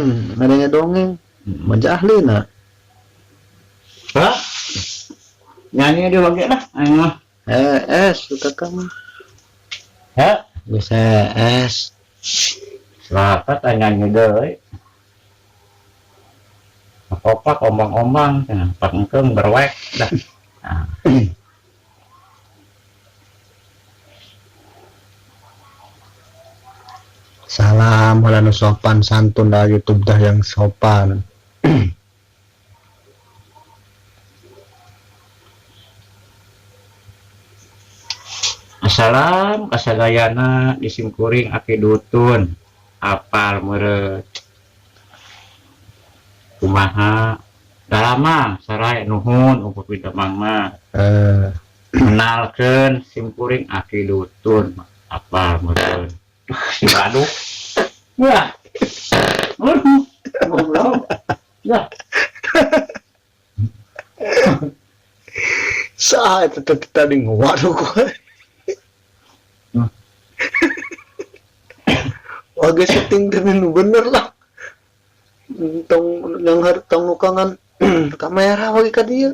Ngadenge dongeng maja ahlina. Hah? Nyanyi dia lagi lah aing mah. Es suka kamu. Hah? Geus es. Selapat nyanyi deui. Kopak ombang-ombang cenah pangkeung berwek dah. Nah. Salam heula nu sopan santun da YouTube dah yang sopan. Assalam kasadayana di simkuring aki dutun apal meureun kumaha daramang sarai nuhun upami damang mah kenalkeun simkuring aki dutun apal meureun si baduk wah goblok dah. Saha eta teh tadi ngawaduk wae. Wah geus syuting teh nu bener lah. Tong yang tong nukangan kamera we ka dieu.